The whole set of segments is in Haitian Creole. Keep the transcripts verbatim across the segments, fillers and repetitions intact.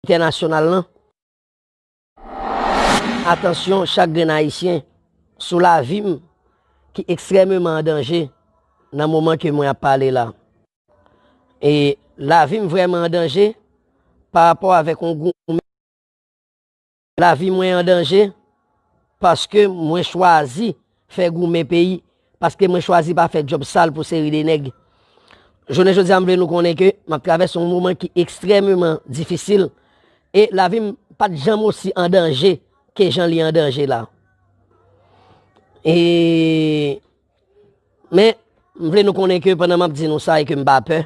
entènasyonal lan. Atansyon, chak grenn Ayisyen, sou lavi m ki ekstrèmeman an danje nan moman ke mwen ap pale la. E lavi m vrèman an danje pa rapò avèk yon goumen. Lavi mwen an danje paske mwen chwazi fè goumen peyi, paske mwen chwazi pa fè djòb sal pou seri de nèg. Jounen jodi a, m vle nou konnen ke m ap travèse yon moman ki ekstrèmeman difisil, e lavi m pa t janm osi an danje ke jan li an danje la. E, men, m vle nou konnen ke pandan m ap di nou sa e ke m pa pè,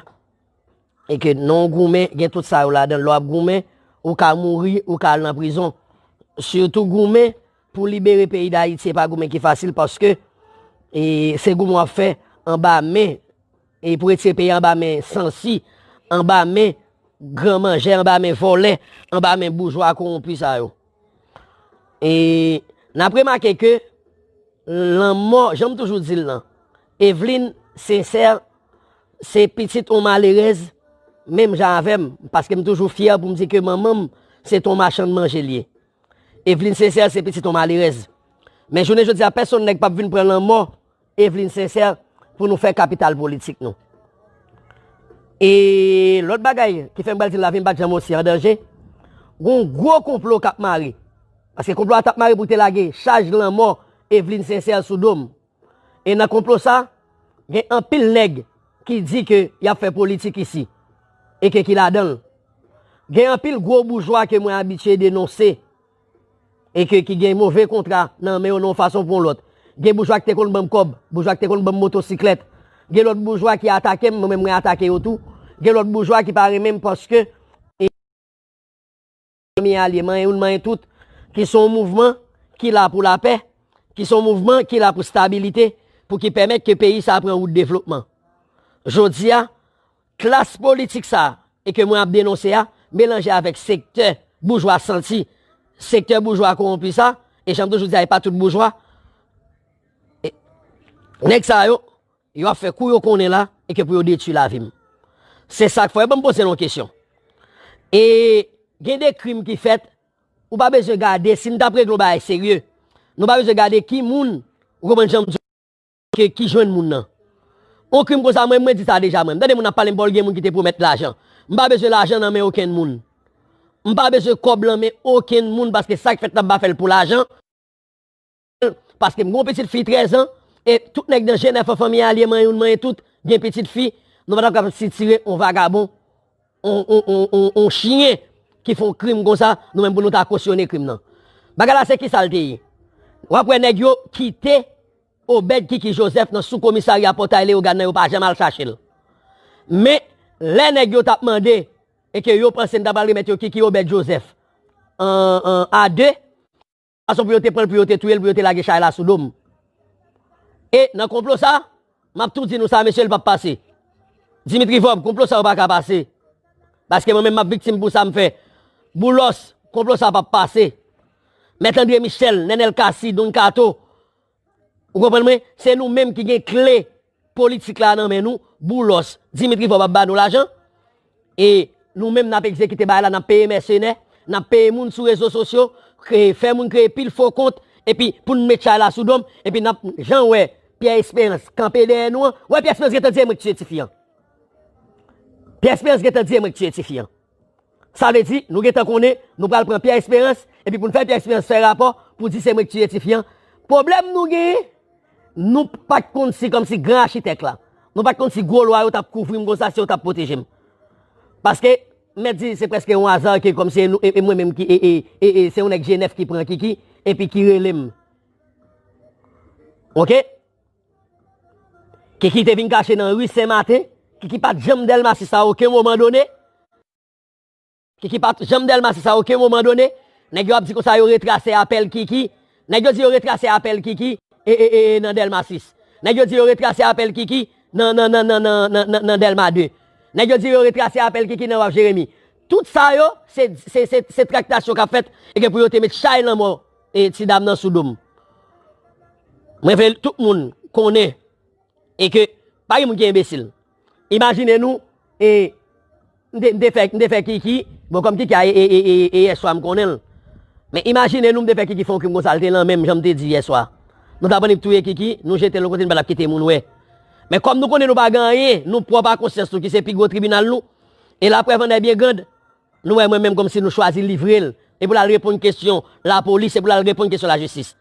e ke nan yon goumen, gen tout sa yo ladan l. Lè w ap goumen, ou ka mouri, ou ka al nan prizon. Sitou goumen pou libere peyi Dayiti, se pa goumen ki fasil paske, e, se goumen w ap fè anba men, e pou retire peyi anba men sansi, anba men gran manjè, anba men vòlè, anba men boujwa kowonpi sa yo. E n ap remake ke lanmò, jan m toujou di l lan, Eveline Sincère se pitit yon malerèz, menm jan avè m, paske m toujou fyè pou m di ke manman m se t yon machann manje l ye. Eveline Sincère se pitit yon malerèz. Men jounen jodi a, pèsonn nèg p ap vin pran lanmò Eveline Sincère pou nou fè kapital politik nou. E lòt bagay ki fè m pral di lavi m pa t janm osi an danje, gon gwo konplo k ap mare. Paske konplo a t ap mare pou te lage chaj lanmò Eveline Sincère sou do m. E nan konplo sa, gen anpil nèg ki di ke y ap fè politik isi e ke ki ladan l. Gen anpil gwo boujwa ke mwen abitye denonse e ke ki gen move kontra nan men yo nan yon fason pou yon lòt. Gen boujwa ki te konn ban m kòb, boujwa ki te konn ban m motosiklèt. Gen lòt boujwa ki atake m, mwen menm mwen atake yo tou. Gen lòt boujwa ki pa renmen m paske Fanmi Alye, manyen youn, manyen tout, ki se yon mouvman ki la pou lapè, ki se yon mouvman ki la pou stabilite, pou ki pèmèt ke peyi sa a pran wout devlopman. Jodi a, klas politik sa a, e ke mwen ap denonse a, melanje avèk sektè boujwa santi, sektè boujwa kowonpi sa, e jan m toujou di a, e pa tout boujwa, e, nèg sa yo, yo ap fè kou yo konnen la, e ke pou yo detwi lavi m. Se sa k fè, ban m poze nou yon kesyon. E gen de krim ki fèt, ou pa bezwen gade, si n t ap regle yon bagay serye, nou pa bezwen gade ki moun, ou konprann jan m di, ke, ki jwenn moun nan. Yon krim konsa, mwen, mwen di sa deja, mwen. M tande moun ap pale m, Paul, gen moun ki te pwomèt lajan. M pa bezwen lajan nan men okenn moun. M pa bezwen kòb nan men okenn moun, paske sa k fèt la, m pa fè l pou lajan. Paske m gen yon pitit fi trèz an, e tout nèg nan G nèf an, Fanmi Alye, manyen youn, manyen tout, gen pitit fi, nou pa t ap kapab sitire yon vagabon, yon, yon, yon, yon, yon chiyen ki fè yon krim konsa, nou menm pou nou ta kosyone krim nan. Bagay la se kisa l te ye? W ap wè nèg yo kite Obed Kiki Joseph nan sou komisarya Pòtay Leyogàn nan, yo pa janm al chache l. Men, lè nèg yo t ap mande, e ke yo panse n ta pral remèt yo Kiki Obed Joseph, an, an, a de, fason pou yo te pran l, pou yo te touye l, pou yo te lage chay la sou do m. E nan konplo sa, m ap tou di nou sa, mesye, l p ap pase. Dimitri Vorbe, konplo sa yo pa ka pase. Paske mwen menm m ap viktim pou sa m fè. Boulos, konplo sa p ap pase. Mèt André Michel, Nenel Cassy, Don Kato, ou konprann mwen? Se nou menm ki gen kle politik la nan men nou, Boulos, Dimitri Vorbe ap ba nou lajan, e nou menm n ap egzekite bagay la, n ap peye mèsenè, n ap peye moun sou rezo sosyo, kreye, fè moun kreye pil fo kont, epi pou n met chay la sou do m, epi n ap, jan w wè Pierre Espérance kanpe dèyè nou an, w wè Pierre Espérance gentan di e mwen k tiye tifi an. Pierre Espérance gentan di e mwen k tiye tifi an. Sa vle di, nou gentan konnen, nou pral pran Pierre Espérance, epi pou n fè Pierre Espérance fè rapò, pou di se mwen k tiye tifi an. Pwoblèm nou genyen, nou pa t konn si, kòmsi gran achitèk la, nou pa t konn si gwo lwa yo t ap kouvri m konsa, si yo t ap pwoteje m. Paske, m mèt di, se prèske yon aza ke kòmsi e nou, e, e mwen menm ki, e, e, e, e, se yon nèg G nèf ki pran Kiki, epi ki rele m. Oke? Kiki te vin kache nan ri Sen Maten, Kiki pa t janm Dèlma sis a okenn moman done. Kiki pa t janm Dèlma sis a okenn moman done. Nèg yo ap di konsa yo retrase apèl Kiki. Nèg yo di yo retrase apèl Kiki e, e, e, e, nan Dèlma sis. Nèg yo di yo retrase apèl Kiki nan, nan, nan, nan, nan, nan, nan, nan Dèlma de. Nèg yo di yo retrase apèl Kiki nan Waf Jeremi. Tout sa yo, se, se, se, se traktasyon k ap fèt e ke pou yo te met chay lanmò e ti dam nan sou do m. Mwen vle tout moun konnen e ke pa gen moun ki enbesil. Imajine nou, e m te, m te fè, m te fè Kiki, bon, kòm Kiki a, e, e, e, e, e yèswa m konnen l. Men imajine nou, m te fè Kiki fè yon krim konsa, l te lan men m, jan m te di yèswa. Nou t ap annik touye Kiki, nou jete l yon kote, n pa t ap kite moun wè. Men kòm nou konnen nou pa gen anyen, nou pwòp a konsyans nou, ki se pi gwo tribinal nou, e laprèv an èbyen grand, nou wè mwen menm kòmsi nou chwazi livre l, e pou l al reponn kesyon lapolis, e pou l al reponn kesyon lajistis.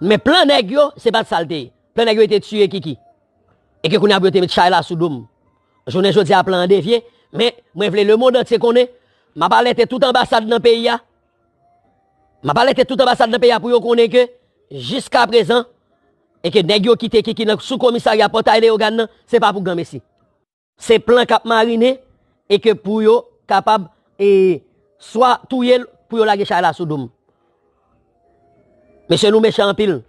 Men plan nèg yo, se pa t sa l te ye. Plan nèg yo, te tiye Kiki. E ke kounye a pou yo te met chay la sou do m. Jounen jodi a, plan an devye, men mwen vle lemonn antye konnen, m ap alète tout anbasad nan peyi a. M ap alète tout anbasad nan peyi a pou yo konnen ke, jiskaprezan, e ke nèg yo kite Kiki nan sou komisarya Pòtay Leyogàn nan, se pa pou granmesi. Se plan k ap marinen e ke pou yo kapab, e, swa touye l, pou yo lage chay la sou do m. Mesye, nou mechan anpil.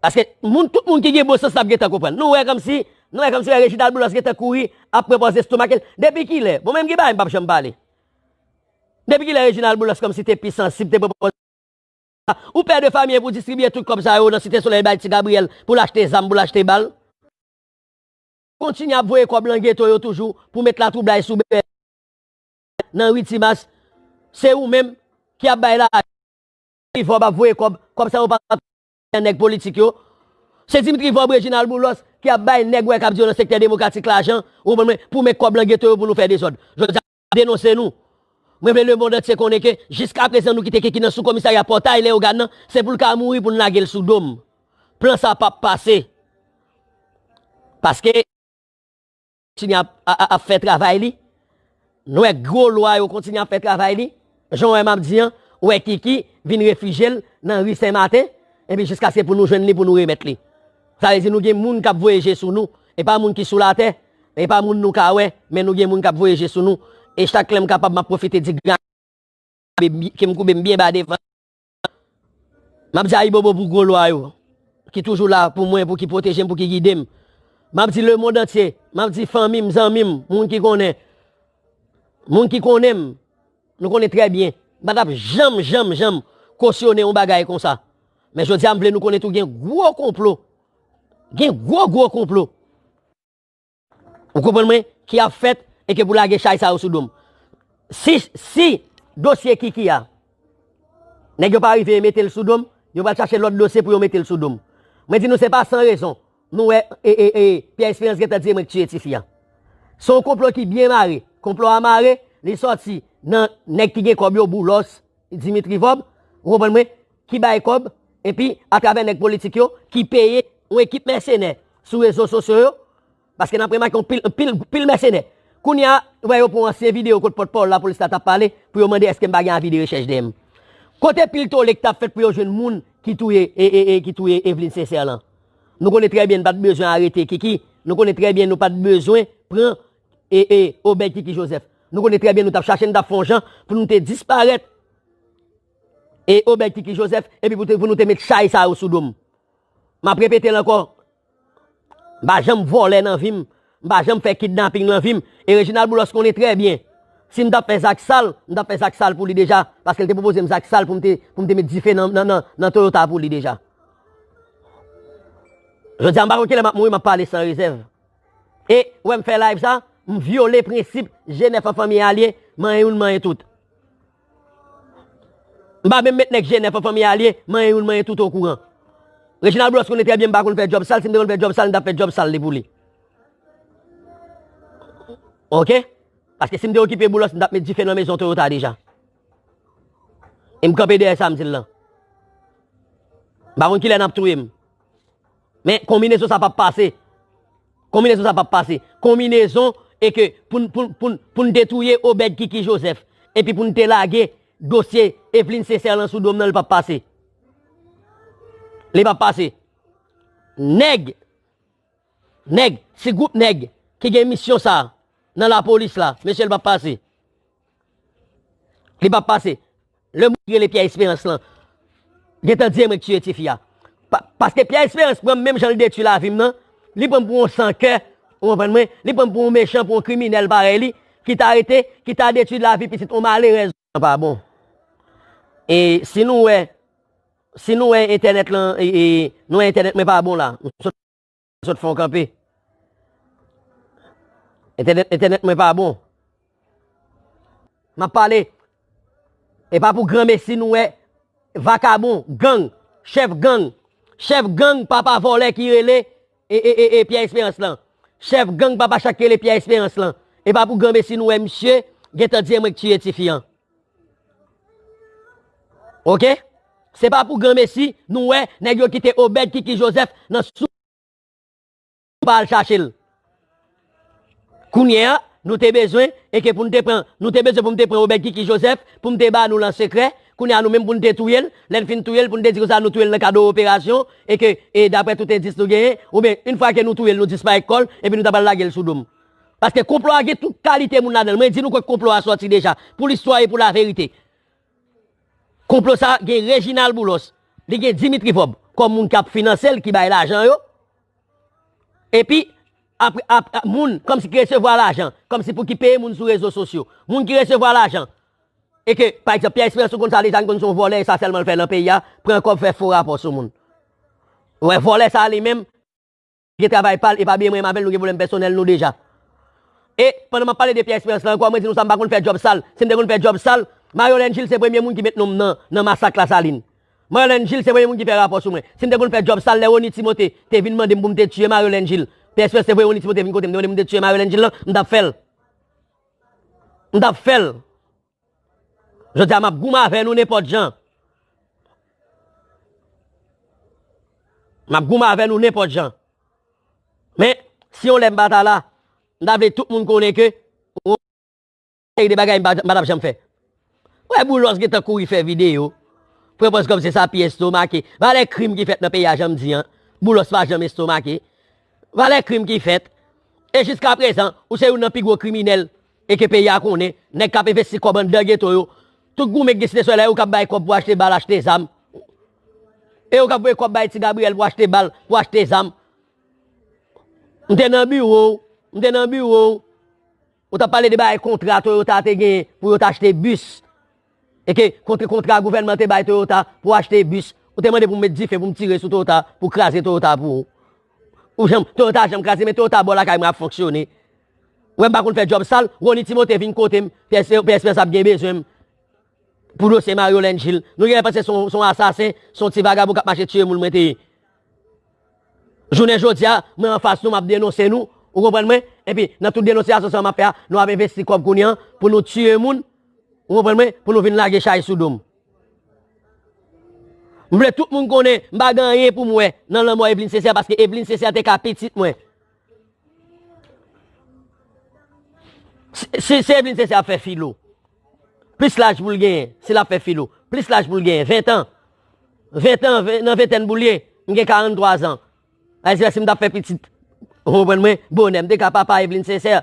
Paske moun, tout moun ki gen bon sans l ap gentan konprann. Nou wè kòmsi, nou wè kòmsi Reginald Boulos gentan kouri ap pran pòz estomak li. Depi kilè? Bon, menm ki bagay m p ap janm pale. Depi kilè Reginald Boulos kòmsi te pi sansib, te pran pòz ou pè de fanmi pou distribiye tout kòb sa yo nan Site Solèy bay Ti Gabriyèl pou l achte zam, pou l achte bal. Kontinye ap voye kòb lan geto yo toujou pou met latwoublay sou bèbè nan ri Timas. Se ou menm ki ap bay la Dimitri Vorbe ap voye kòb, kòb sa yo pa nan nèg politik yo. Se Dimitri Vorbe, Reginald Boulos ki ap bay nèg wè k ap di yo nan sektè demokratik lajan, ou konprann mwen, pou met kòb lan geto yo pou nou fè dezòd. Jodi a, m ap denonse nou. Mwen vle lemonn antye konnen ke jiskaprezan nou kite Kiki nan sou komisarya Pòtay Leyogàn nan, se pou l ka mouri pou n lage l sou do m. Plan sa p ap pase. Paske kontinye ap, a- a- ap fè travay li. Nou wè gwo lwa yo kontinye ap fè travay li. Jan w wè m ap di an, ou wè Kiki vin refijye l nan ri Sen Maten, epi jiskaske pou nou jwenn li, pou nou remèt li. Sa vle di nou gen moun k ap voye je sou nou. E pa moun ki sou latè, e pa moun nou ka wè, men nou gen moun k ap voye je sou nou. E chak lè m kapab, m ap pwofite di gran ke m koube m byen ba devan. M ap di ayibobo pou gwo lwa yo, ki toujou la pou mwen, pou ki pwoteje m, pou ki gide m. M ap di lemonn antye, m ap di fanmi m, zanmi m, moun ki konnen, moun ki konnen m, nou konnen trè byen, m pa t ap janm, janm, janm kosyonnen yon bagay konsa. Men jodi a, m vle nou konnen tou gen gwo konplo. Gen gwo, gwo konplo. Ou konprann mwen? Ki ap fèt e ke pou lage chay sa yo sou do m. Si, si dosye Kiki a, nèg yo pa rive mete l sou do m, yo pral chache lòt dosye pou yo mete l sou do m. Mwen di nou se pa san rezon. Nou wè, e, e, e, Pierre Espérance gentan di e mwen k tiye tifi a. Se yon konplo ki byen mare. Konplo a mare, li sòti nan nèg ki gen kòb yo, Boulos, Dimitri Vorbe, ou konprann mwen, ki bay kòb, epi atravè nèg politik yo, ki peye yon ekip mèsenè sou rezo sosyo yo, paske n ap remake yon pil, pil, pil mèsenè. Kounye a, ou wè yo pran ansyen videyo kot pòtpawòl lapolis la t ap pale, pou yo mande èske m pa gen avi de rechèch dèyè m. Kote pil tole ki t ap fèt pou yo jwenn moun ki touye, e, e, e, ki touye Evelyne Sincère lan? Nou konnen trè byen n pa t bezwen arete Kiki, nou konnen trè byen nou pa t bezwen pran, e, e, Obed Kiki Joseph. Nou konnen trè byen nou t ap chache, nou t ap fè yon jan pou nou te disparèt. E Obed Kiki Joseph, epi pou te, pou nou te met chay sa yo sou do m. M ap repete l ankò. M pa janm vòlè nan vi m. M pa janm fè kidnaping nan vi m. E Reginald Boulos konnen trè byen. Si m t ap fè zak sal, m t ap fè zak sal pou li deja. Paske l te pwopoze m zak sal pou m te, pou m te met dife nan, nan, nan, nan Toyota pou li deja. Jodi a, m pa konn kilè m ap mouri, m ap pale san rezèv. E, ou wè m fè live sa, m vyole prensip G nèf an fanmi alye, manyen youn, manyen tout. M pa menm met nèg G nèf an fanmi alye, manyen youn, manyen tout okouran. Reginald Boulos konnen trè byen m pa konn fè djòb sal, si m te konn fè djòb sal, m t ap fè djòb sal li pou li. Oke? Paske si m te okipe Boulos, m t ap met dife nan mezon Toyota deja. E m kanpe dèyè sa m di l lan. M pa konn kilè n ap touye m. Men konbinezon sa p ap pase. Konbinezon sa p ap pase. Konbinezon e ke pou n, pou n, pou n, pou n te touye Obed Kiki Joseph, epi pou n te lage dosye Evelyne Sincère lan sou do m nan, li p ap pase. Li p ap pase. Nèg, nèg, si gwoup nèg ki gen misyon sa nan lapolis la, mesye, li p ap pase. Li p ap pase. Lè moun ki rele Pierre Espérance lan gentan di e mwen k tiye tifi a. Pa, paske Pierre Espérance pran m menm jan l detwi lavi m nan. Li pran m pou yon sankè, ou konprann mwen? Li pran m pou yon mechan, pou yon kriminèl parèy li, ki ta rete, ki ta detwi lavi pitit yon malerèz. Sa pa bon. E si nou wè, si nou wè entènèt lan, e, e, nou wè entènèt mwen pa bon la. M sot sot fè yon kanpe. Entènèt, entènèt mwen pa bon. M ap pale. E pa pou granmesi nou wè vakabon, gang, chèf gang, chèf gang papa vòlè ki rele e, e, e, e Pyè Esperans lan. Chèf gang papa chat ki rele Pyè Esperans lan. E pa pou granmesi nou wè misye gentan di e mwen k tiye tifi an. Oke? Se pa pou granmesi nou wè nèg yo kite Obed Kiki Joseph nan sou pa al chache l. Kounye a, nou te bezwen, e ke pou n te pran, nou te bezwen pou m te pran Obed Kiki Joseph, pou m te ba nou l an sekrè, kounye a nou menm pou n te touye l, lè n fin touye l, pou n te di konsa nou touye l nan kad yon operasyon, e ke, e daprè tout endis nou genyen, oubyen, yon fwa ke nou touye l, nou disparèt kò l, epi nou ta pral lage l sou do m. Paske konplo a gen tout kalite moun ladan l. Mwen di nou kot konplo a sòti deja, pou listwa e pou laverite. Konplo sa gen Reginald Boulos, li gen Dimitri Vorbe kòm moun k ap finanse l, ki bay lajan yo. Epi, ap, ap, ap, moun kòmsi ki resevwa lajan, kòmsi pou ki peye moun sou rezo sosyo. Moun ki resevwa lajan. E ke, pa egzanp, Pierre Espérance, ou konn sa deja, n konn se yon vòlè, e sa sèlman l fè nan peyi a, pran kòb, fè fo rapò sou moun. Ou wè, vòlè sa li menm, gen travay pa l, e pa bliye mwen menm avè l, nou gen pwoblèm pèsonèl nou deja. E, pandan m ap pale de Pierre Espérance la ankò, mwen di nou sa, m pa konn fè djòb sal. Si m te konn fè djòb sal, Mario Lengil se premye moun ki met non m nan, nan masak Lasalin. Mario Lengil se premye moun ki fè rapò sou mwen. Si m te konn fè djòb sal, lè Rony Timothé te vin mande m pou m te tiye Mario Lengil, Pierre Espérance se premye Rony Timothé vin kote m, te mande m pou m te tiye Mario Lengil lan, m t ap fè l. M t ap fè l. Jodi a, m ap goumen avè nou nenpòt jan. M ap goumen avè nou nenpòt jan. Men, si yon lè m pa ta la, m ta vle tout moun konnen ke yon seri de bagay m pa, m pa t ap janm fè. Wè, Boulos gentan kouri fè videyo. Pran pòz kòm se sa pi estomake. Valè krim ki fèt nan peyi a, jan m di an, Boulos pa janm estomake. Valè krim ki fèt. E jiskaprezan, ou se youn nan pi gwo kriminèl e ke peyi a konnen, nèg k ap envesti kòb anndan geto yo. Tout goumen k gen Site Solèy, ou k ap bay kòb pou achte bal, achte zam. E ou k ap voye kòb bay Ti Gabriyèl pou achte bal, pou achte zam. M te nan biwo w, m te nan biwo w. Ou t ap pale de bagay kontra Toyota te genyen pou yo t achte bis. E ke kontre, kontra gouvènman te bay Toyota pou achte bis. Ou te mande pou m met dife, pou m tire sou Toyota, pou kraze Toyota pou ou. Ou janm, Toyota janm kraze, men Toyota bò lakay mwen ap fonksyone. Ou wè m pa konn fè djòb sal, Rony Timothé vin kote m, P S, P S P S ap gen bezwen m. Pou dosye Mario Lengil. Nou genlè panse se yon, se yon asasen, se yon ti vagabon k ap mache tiye moun mwen te ye. Jounen jodi a, mwen anfas nou, m ap denonse nou, ou konprann mwen? Epi, nan tout denonsiyasyon sa m ap fè a, nou ap envesti kòb kounye a pou nou tiye moun, ou konprann mwen? Pou nou vin lage chay sou do m. M vle tout moun konnen, m pa gen anyen pou m wè nan lanmò Evelyne Sincère, paske Evelyne Sincère te ka pitit mwen. Si, si, si Evelyne Sincère ap fè filo, plis laj pou l genyen, si l ap fè filo, plis laj pou l genyen, ven tan. Ven tan, ven, nan ventèn pou l ye, m gen karanntwa zan. Sa vle di, si m t ap fè pitit, ou konprann mwen, bonè, m te ka papa Evelyne Sincère.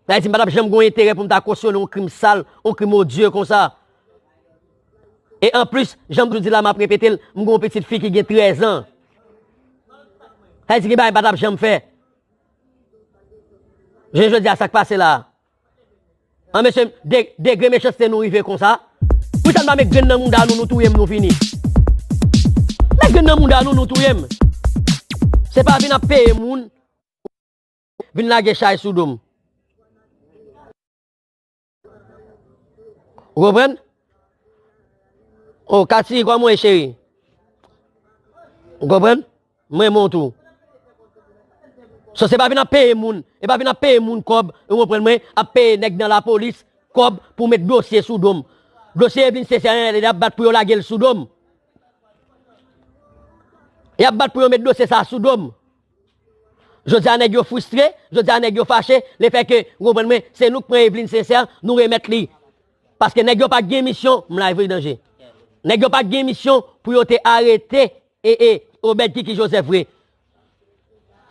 Sa vle di, m pa t ap janm gen yon enterè pou m ta kosyone yon krim sal, yon krim odye konsa. E anplis, jan m toujou di la, m ap repete l, m gen yon pitit fi ki gen trèz an. Sa vle di, gen bagay m pa t ap janm fè. Jounen jodi a, sa k pase la a? An, mesye, de-, degre mechanste nou rive konsa? Poukisa n pa met grenn nan mouda nou, nou touye m, nou fini? Met grenn nan mouda nou, nou touye m. Se pa vin ap peye moun, vin lage chay sou do m. Ou konprann? O, Kati, kòman w ye, cheri? Ou konprann? M renmen w tou. So, se pa vin ap peye moun, e pa vin ap peye moun kòb, ou konprann mwen, ap peye nèg nan lapolis kòb pou met dosye sou do m. Dosye Evelyne Sincère, y ap bat pou yo lage l sou do m. Y ap bat pou yo met dosye sa sou do m. Jodi a, nèg yo fristre, jodi a, nèg yo fache, lefètke, ou konprann mwen, se nou k pran Evelyne Sincère, nou remèt li. Paske nèg yo pa t gen misyon, m la vre danje. Nèg yo pa t gen misyon pou yo te arete e, e, Obed Kiki Joseph vre.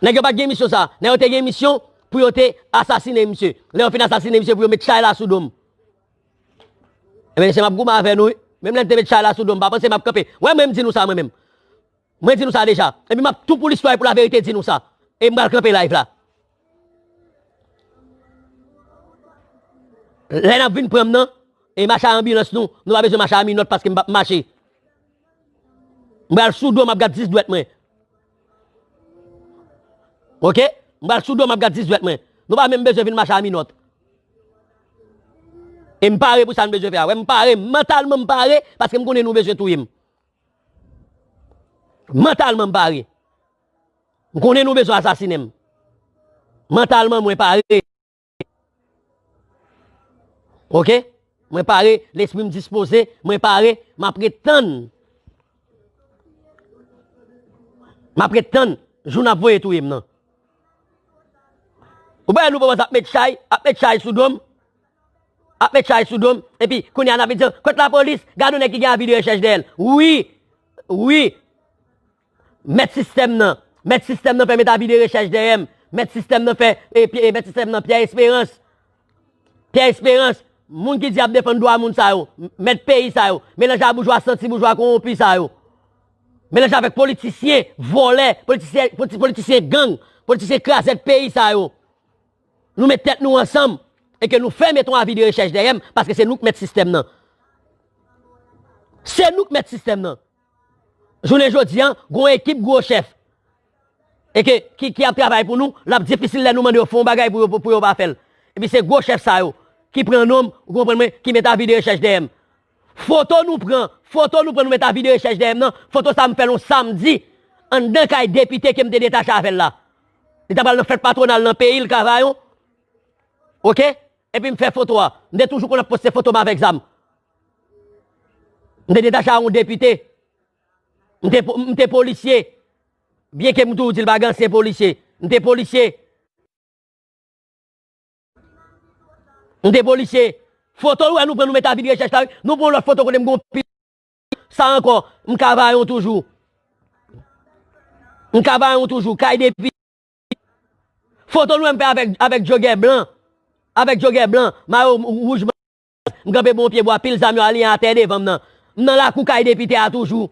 Nèg yo pa t gen misyon sa. Nèg yo te gen misyon pou yo te asasinen misye. Lè yo fin asasinen misye, pou yo met chay la sou do m. Ebyen, mesye, m ap goumen avè nou, wi. Menm lè n te met chay la sou do m, pa panse m ap kanpe. Wè, mwen, m di nou sa, mwen menm. Mwen di nou sa deja. Epi m ap tou pou listwa e pou laverite di nou sa. E m pral kanpe live la. Lè n ap vin pran m nan, e mache a anbilans nou, nou pa bezwen mache a minòt paske m p ap mache. M pral sou do, m ap gad dis dwèt mwen. Oke? M pral sou do, m ap gad dis dwèt mwen. Nou pa menm bezwen vin mache a minòt. E m pare pou sa n bezwen fè a. Wè, m pare, mantalman m pare, paske m konnen nou bezwen touye m. Mantalman m pare. M konnen nou bezwen asasinen m. Mantalman, mwen pare. Oke? Mwen pare, lespri m dispoze, mwen pare, m ap ret tann. M ap ret tann jou n ap voye touye m nan. Ou pa wè nou kòmanse ap met chay, ap met chay sou do m, ap met chay sou do m, epi kounye a n ap vin di, "Kot lapolis? Gade yon nèg ki gen avi de rechèch dèyè l." Wi, wi, mèt sistèm nan, mèt sistèm nan fè met avi de rechèch dèyè m, mèt sistèm nan fè, e, e, mèt sistèm nan Pyè Esperans. Pyè Esperans, moun ki di ap defann dwa moun sa yo, mèt peyi sa yo, melanje a boujwa santi, boujwa kowonpi sa yo. Melanje avèk politisyen, vòlè, politisyen, politi-, politisyen gang, politisyen krazèt peyi sa yo. Nou met tèt nou ansanm e ke nou fè met yon avi de rechèch dèyè m, paske se nou k mèt sistèm nan. Se nou k mèt sistèm nan. Jounen jodi a, gon ekip gwo chèf. E ke, ki, ki ap travay pou nou, l ap difisil lè nou mande yo fè yon bagay pou yo, pou, pou yo pa fè l. Epi se gwo chèf sa yo, ki pran non m, ou konprann mwen, ki met avi de rechèch dèyè m. Foto nou pran, foto nou pran, nou met avi de rechèch dèyè m nan, foto sa m fè l yon samdi, anndan kay depite ke m te detache avè l la. Li ta pral nan fèt patwonal nan peyi l, Kavayon. Oke? Epi m fè foto a. M te toujou konn ap poste foto m avèk zam. M te detache a yon depite. M te, m te polisye. Byenke m toujou di l pa gen ansyen polisye. M te polisye. M te polisye. Foto ou wè nou pran, nou met avi de rechèch la, wi. Nou pran yon lòt foto kote m gon pil. Sa ankò, m Kavayon toujou. M Kavayon toujou. Kay depi. Foto nou wè m fè avèk, avèk jogè blan. Avèk jogè blan. Mayo wouj. M kanpe bò yon pye bwa, pil zam yo aliyen atè devan m nan. M nan lakou kay depite a toujou.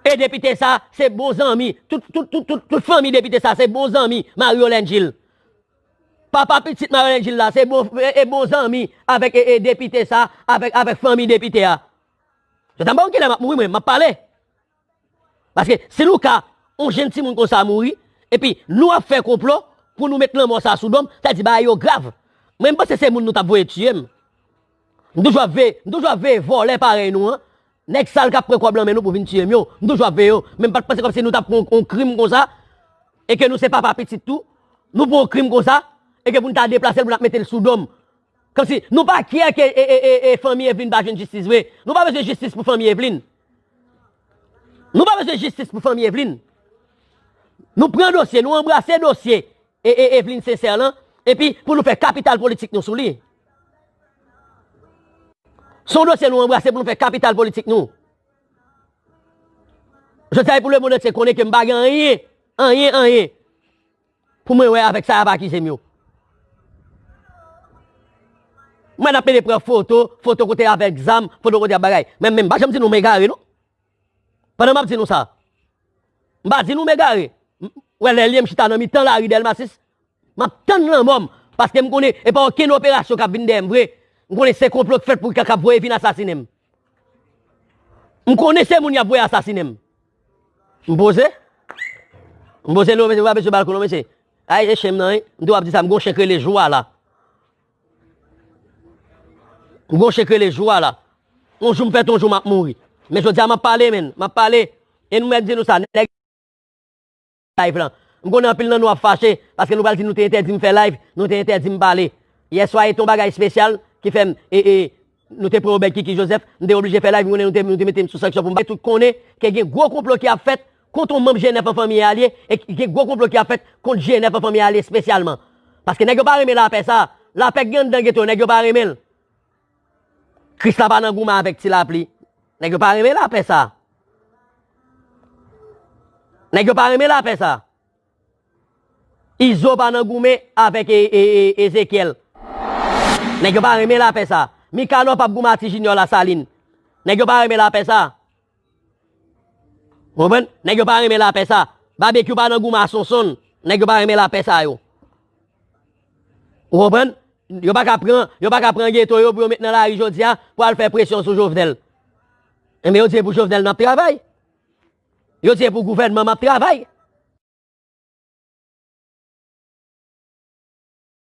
E depite sa, se bon zanmi. Tout, tout, tout, tout, tout fanmi depite sa, se bon zanmi Mario Lengil. Papa pitit Mario Lengil la, se bon, e, e bon zanmi avèk, e, e depite sa, avèk, avèk fanmi depite a. Yo ta m pa konn kilè m ap mouri, mwen, m ap pale. Paske si nou ka, yon jenn timoun konsa mouri, epi nou ap fè konplo pou nou met lanmò sa sou do m, sa di bagay yo grav. Mwen, m panse se moun nou t ap voye tiye m. M toujou ap veye, m toujou ap veye vòlè parèy nou an. Nèg sal k ap pran kòb nan men nou pou vin tiye m yo. M toujou ap veye yo. Men m pa t panse kòmsi nou t ap pran yon, yon krim konsa, e ke nou se papa pitit tou. Nou pran yon krim konsa, e ke pou n ta deplase l, pou n ap mete l sou do m. Kòmsi nou pa kyè ke, e, e, e, e, fanmi Eveline pa jwenn jistis vre. Nou pa bezwen jistis pou fanmi Eveline. Nou pa bezwen jistis pou fanmi Eveline. Nou pran dosye, nou anbrase dosye, e, e, Eveline Sincère lan, epi pou nou fè kapital politik nou sou li. Se yon dosye nou anbrase pou nou fè kapital politik nou. Jodi a, e pou lemonn antye konnen ke m pa gen anyen, anyen, anyen pou mwen wè avèk sa y ap akize m yo. Mwen ap mete pran foto, foto kote avèk zam, foto kote ap bagay. Men, men m pa janm di nou m egare, non. Pandan m ap di nou sa, m pa di nou m egare. M, wè, lè l ye m chita nan mitan lari Dèlma sis, m ap tann lanmò m, paske m konnen e pa okenn operasyon k ap vin dèyè m vre. M konnen se konplo k fèt pou k ap voye vin asasinen m. M konnen se moun y ap voye asasinen m. M poze. M poze non, mesye, pa bezwen balkon non, mesye. Ay, e chen m nan, wi. M tou ap di sa, m gon chen k rele Jou a la. M gon chen k rele Jou a la. Yon jou m fèt, yon jou m ap mouri. Men jodi a, m ap pale, menn. M ap pale. E nou mèt di nou sa, nèg live lan. M konnen anpil nan nou ap fache, paske nou pral di nou te entèdi m fè live, nou te entèdi m pale. Yèswa e te yon bagay espesyal ki fè m, e, e, nou te pran Obed Kiki Joseph, m te oblije fè live, m konnen nou te, nou te mete m sou sanksyon pou m pale. Tout konnen ke gen gwo konplo ki ap fèt kont yon manm G N F an fanmi a li ye, e gen gwo konplo ki ap fèt kont G N F an fanmi a li espesyalman. Paske nèg yo pa renmen lapè sa. Lapè k gen anndan geto, nèg yo pa renmen l. Krisla pa nan goumen avèk Ti Lapli. Nèg yo pa renmen lapè sa. Nèg yo pa renmen lapè sa. Izo pa nan goumen avèk e, e, e, Ezekyèl. Nèg yo pa renmen lapè sa. Mikanò p ap goumen a Ti Junior Lasalin. Nèg yo pa renmen lapè sa. Ou konprann? Nèg yo pa renmen lapè sa. Babekyou pa nan goumen a Sonsonn. Nèg yo pa renmen lapè sa yo. Ou konprann? Yo pa ka pran, yo pa ka pran geto yo pou yo met nan lari jodi a pou al fè presyon sou Jovenel. Enben, yo di e pou Jovenel n ap travay. Yo di e pou gouvènman m ap travay.